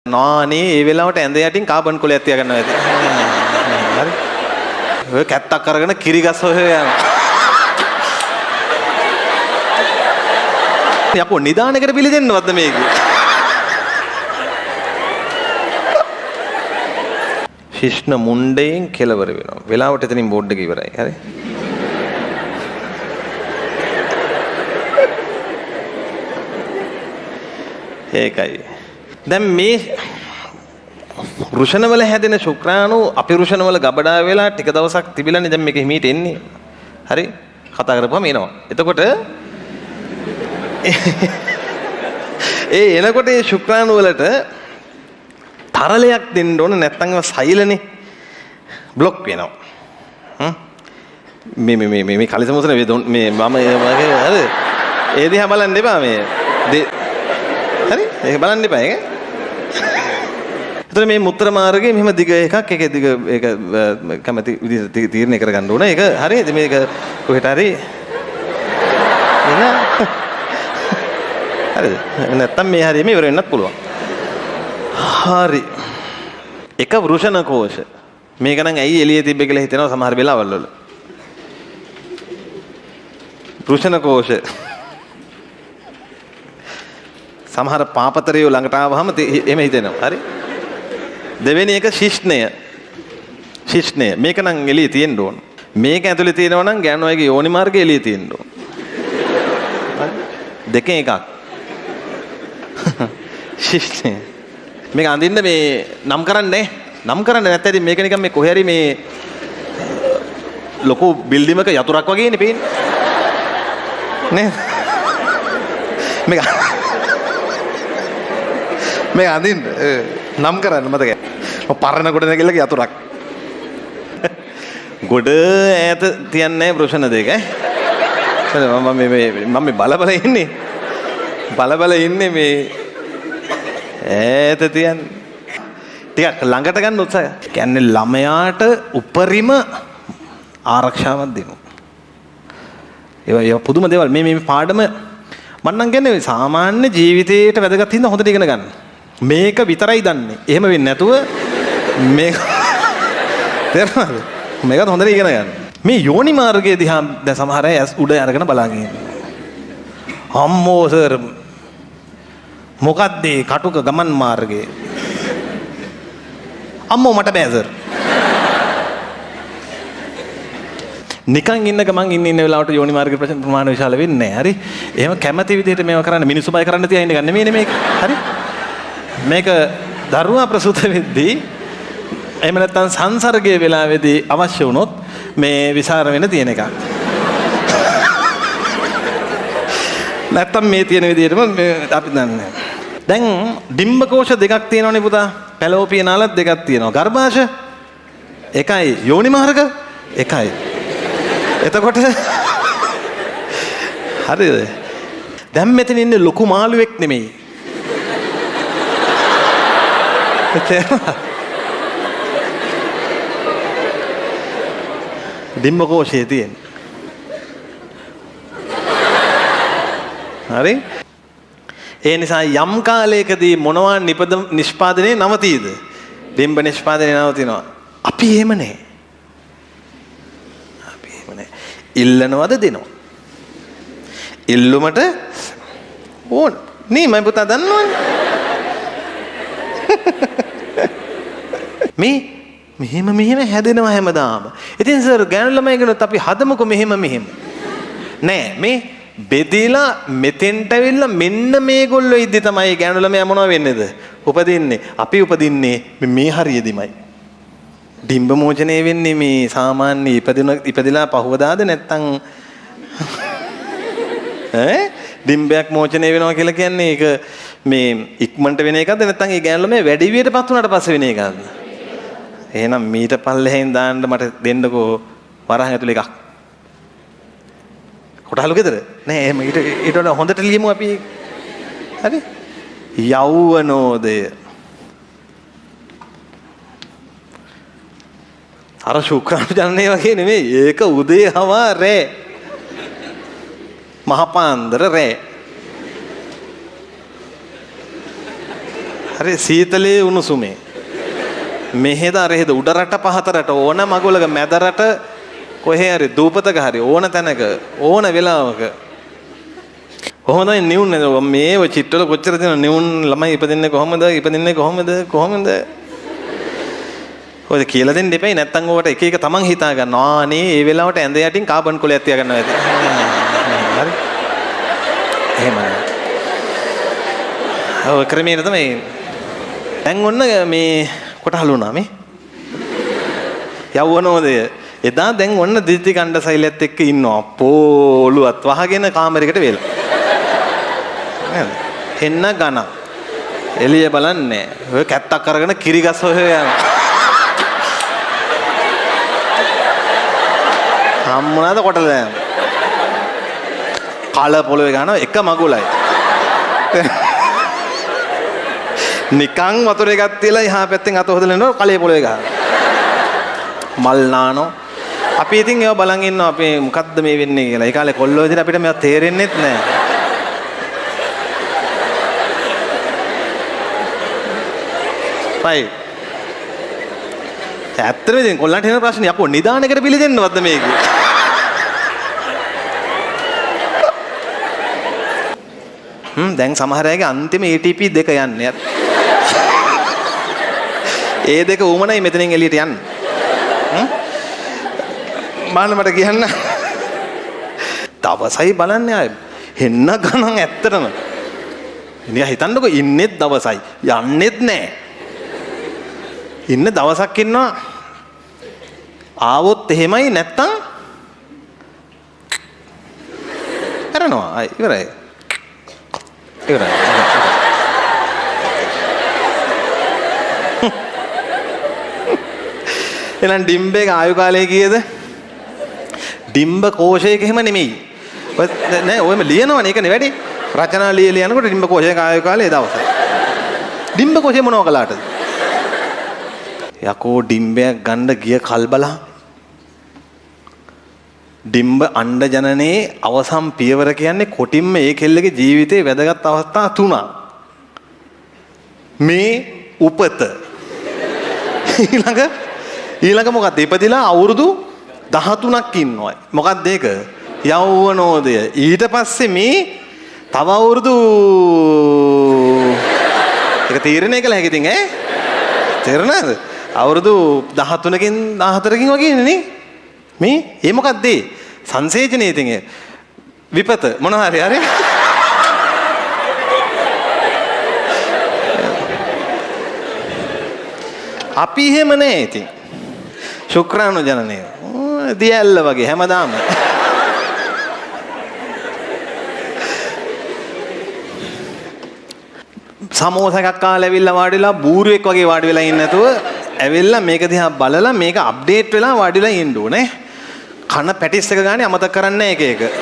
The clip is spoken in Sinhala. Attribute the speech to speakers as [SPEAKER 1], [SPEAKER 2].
[SPEAKER 1] නානේ ඒ වෙලාවට ඇඳ යටින් කාබන් කොලයක් තියාගන්නවා ඇති. හරි. ඔය කැත්තක් අරගෙන කිරි ගස් හොය යනවා. යකෝ නිදානකට පිළි දෙන්නවත්ද මේකේ? ශිෂ්ණ මුණ්ඩයෙන් කෙලවර වෙනවා. වෙලාවට එතනින් බෝඩ් එක ඉවරයි. හරි. ඒකයි. දැන් මේ වෘෂණවල හැදෙන ශුක්‍රාණු අපි වෘෂණවල ගබඩා වෙලා ටික දවසක් තිබිලානේ දැන් මේක හිමීට එන්නේ. හරි? කතා කරපුවම එනවා. එතකොට ඒ එනකොට ඒ ශුක්‍රාණු වලට තරලයක් දෙන්න ඕන, නැත්නම් ඒවා සෛලනේ බ්ලොක් වෙනවා. මේ මේ මේ මේ කලිසම උසන මේ මම හරි ඒ දිහා බලන්න එපා මේ හරි ඒක බලන්න එපා ඒක. එතකොට මේ මුත්‍ර මාර්ගයේ මෙහෙම දිග එකක්, ඒකේ දිග ඒක කැමැති විදිහට තීරණය කරගන්න ඕන. ඒක හරි ඉතින් මේක කොහෙට හරි එන හරිද? නැත්තම් මේ හරියම ඉවර වෙන්නත් පුළුවන්. හරි. එක වෘෂණ කෝෂ. මේක නම් ඇයි එළියේ තිබ්බේ කියලා හිතෙනවා සමහර වෙලාවල් වල. වෘෂණ කෝෂ. සමහර පාපතරයෝ ළඟට ආවහම එහෙම හිතෙනවා. හරි. දෙවෙනි එක ශිෂ්ණය. ශිෂ්ණය. මේක නම් එළියේ තියෙන්න ඕන. මේක ඇතුලේ තියෙනවා නම් ගෑනු අයගේ යෝනි මාර්ගය එළියේ තියෙන්න ඕන. හරි. දෙකෙන් එකක්. ශිෂ්ණය. මේක අඳින්න මේ නම් කරන්නේ නම් කරන්නේ නැත්නම් ඉතින් මේක නිකන් මේ කොහේ හරි මේ ලොකු බිල්ඩිමක යතුරක් වගේනේ පේන්නේ. නේද? මේක මේක අඳින්න නම් කරන්න මතකයි. පරණ ගොඩ නැගිල්ලක යතුරක්. ගොඩ ඈත තියන්නේ වෘෂණ දෙක ඈ. මම මේ මම මේ බල බල ඉන්නේ. බල බල ඉන්නේ මේ ඈත තියන්නේ. ටිකක් ළඟට ගන්න උත්සාහය. කියන්නේ ළමයාට උපරිම ආරක්ෂාවක් දෙනවා. ඒවා පුදුම දේවල්. මේ මේ පාඩම මම නම් කියන්නේ සාමාන්‍ය ජීවිතේට වැදගත් හින්දා හොඳට ඉගෙන ගන්න. මේක විතරයි දන්නේ. එහෙම වෙන්නේ නැතුව මේක තේරුණාද? මේකත් හොඳට ඉගෙන ගන්න. මේ යෝනි මාර්ගයේ දිහා දැන් සමහර අය ඇස් උඩ අරගෙන බලාගෙන ඉන්නවා. අම්මෝ සර් මොකද්ද මේ කටුක ගමන් මාර්ගය? අම්මෝ මට බෑ සර්. නිකන් ඉන්න ගමන් ඉන්න ඉන්න වෙලාවට යෝනි මාර්ග ප්‍රමාණ විශාල වෙන්නේ නැහැ. හරි. එහෙම කැමැති විදිහට මේවා කරන්න මිනිස්සු බය කරන්න තියා ඉන්න එක නෙමෙයිනේ මේක. හරි. මේක දරුවා ප්‍රසූත වෙද්දී එහෙම නැත්නම් සංසර්ගයේ වෙලාවේදී අවශ්‍ය වුණොත් මේ විසාර වෙන තියෙන එකක්. නැත්තම් මේ තියෙන විදිහටම මේ අපි දන්නේ. දැන් ඩිම්බ කෝෂ දෙකක් තියෙනවනේ පුතා. පැලෝපිය නාලත් දෙකක් තියෙනවා. ගර්භාෂ එකයි, යෝනි මාර්ග එකයි. එතකොට හරිද? දැන් මෙතන ඉන්නේ ලොකු මාළුවෙක් නෙමෙයි. ඩිම්බ කෝෂයේ තියෙන. හරි? ඒ නිසා යම් කාලයකදී මොනවා නිෂ්පාදනය නවතීද? ඩිම්බ නිෂ්පාදනය නවතිනවා. අපි එහෙම නෑ. අපි එහෙම නෑ. ඉල්ලනවද දෙනවා. ඉල්ලුමට ඕන. නේ මම පුතා දන්නවනේ. මේ මෙහෙම මෙහෙම හැදෙනවා හැමදාම. ඉතින් සර් ගෑනු ළමයි කෙනෙක් අපි හදමුකෝ මෙහෙම මෙහෙම. නෑ මේ බෙදලා මෙතෙන්ට ඇවිල්ලා මෙන්න මේගොල්ලෝ ඉද්දි තමයි ගෑනු ළමයා මොනව වෙන්නේද? උපදින්නේ. අපි උපදින්නේ මේ හරියදිමයි. ඩිම්බ මෝචනය වෙන්නේ මේ සාමාන්‍ය ඉපදිලා පහුවදාද නැත්තම් ඈ ඩිම්බයක් මෝචනය වෙනවා කියලා කියන්නේ ඒක මේ ඉක්මනට වෙන එකක්ද නැත්තම් ඒ ගෑනු ළමයා වැඩි වියටපත් වුණාට පස්සේ වෙන එකක්ද? එහෙනම් මීට පල්ලෙහෙන් දාන්න මට දෙන්නකෝ වරහන් ඇතුලේ එකක්. කොටහලු ගෙදර? නෑ එහෙම ඊට වඩා හොඳට ලියමු අපි. හරි? යෞවනෝදය. අර ශුක්‍රාණු ජනනය වගේ නෙමෙයි. ඒක උදේ හවා රෑ. මහපාන්දර රෑ. හරි සීතලේ උණුසුමේ මෙහෙද අරහෙද උඩ රට පහත රට ඕන මගුලක මැද රට කොහේ හරි දූපතක හරි ඕන තැනක ඕන වෙලාවක කොහොමද නිවුන් මේ ඔය චිත්‍රවල කොච්චර තියෙනවද නිවුන් ළමයි ඉපදින්නේ කොහොමද ඉපදින්නේ කොහොමද කොහොමද ඔය කියලා දෙන්න එපයි නැත්තම් ඔකට එක එක තමන් හිතා ගන්නවා ආනේ ඒ වෙලාවට ඇඳ යටින් කාබන් කොලයක් තියා ගන්නවා ඇති. හරි එහෙම නෑ. ඔව් ක්‍රමයට තමයි. දැන් ඔන්න මේ කොටහලු වුණා මේ යව්වනෝදය. එදා දැන් ඔන්න දිති කණ්ඩ සෛලයත් එක්ක ඉන්නවා. පොළුවත් වහගෙන කාමරයකට වෙලා. නේද? හෙන්න ගණ. එළිය බලන්නේ. ඔය කැත්තක් අරගෙන කිරි ගස් හොය යනවා. හම්බුණාද කොටල දැන්? කල පොළවේ ගහනවා එක මගුලයි. නිකන් වතුර එකක් තියලා එහා පැත්තෙන් අත හොදලා එනවා කලේ පොළවේ ගහනවා. මල් නානෝ. අපි ඉතින් ඒවා බලන් ඉන්නවා අපි මොකද්ද මේ වෙන්නේ කියලා. ඒ කාලේ කොල්ලෝ විදිහට අපිට මේවා තේරෙන්නෙත් නෑ. රයිට්. ඇත්තටම ඉතින් කොල්ලන්ට එන ප්‍රශ්නේ යකෝ නිදානයකට පිළි දෙන්නවත්ද මේකේ? දැන් සමහර අයගේ අන්තිම ATP දෙක යන්නේ. ඒ දෙක උමනයි මෙතනින් එළියට යන්න. බලන්න මට කියන්න. දවසයි බලන්නේ ආයේ. හෙන්න ගණන් ඇත්තටම. නිකන් හිතන්නකෝ ඉන්නෙත් දවසයි යන්නෙත් නෑ. ඉන්න දවසක් ඉන්නවා ආවොත් එහෙමයි නැත්තම් කරනවා ආයි ඉවරයි. ඉවරයි. එහෙනම් ඩිම්බේක ආයු කාලය කීයද? ඩිම්බ කෝෂයක එහෙම නෙමෙයි. ඔය නෑ ඔයම ලියනවනේ ඒකනේ වැඩි. රචනා ලියලා යනකොට ඩිම්බ කෝෂයක ආයු කාලය දවසයි. ඩිම්බ කෝෂය මොනව කළාටද? යකෝ ඩිම්බයක් ගන්න ගිය කල් බලා ඩිම්බ අණ්ඩ ජනනයේ අවසන් පියවර කියන්නේ කොටින්ම ඒ කෙල්ලගේ ජීවිතේ වැදගත් අවස්ථා තුනක්. මේ උපත ඊළඟ මොකද්ද? ඉපදිලා අවුරුදු 13ක් ඉන්නවා. මොකද්ද ඒක? යෞවනෝදය. ඊට පස්සේ මේ තව අවුරුදු ඒක තීරණය කළ හැකි ඉතින් ඈ තේරුණාද? අවුරුදු 13කින් 14කින් වගේ ඉන්නේ නේ. මේ ඒ මොකද්ද ඒ? සංසේචනයේ ඉතින් ඒ විපත මොන හරි හරි. අපි එහෙම නෑ ඉතින්. ශුක්‍රාණු ජනනය. දියැල්ල වගේ හැමදාම. සමෝස එකක් කාලා ඇවිල්ලා වාඩිලා බූරුවෙක් වගේ වාඩි වෙලා ඉන්නේ නැතුව ඇවිල්ලා මේක දිහා බලලා මේක අප්ඩේට් වෙලා වාඩි වෙලා ඉන්න ඕනේ. කන පැටිස් එක ගානේ අමතක කරන්නේ නැහැ එක එක.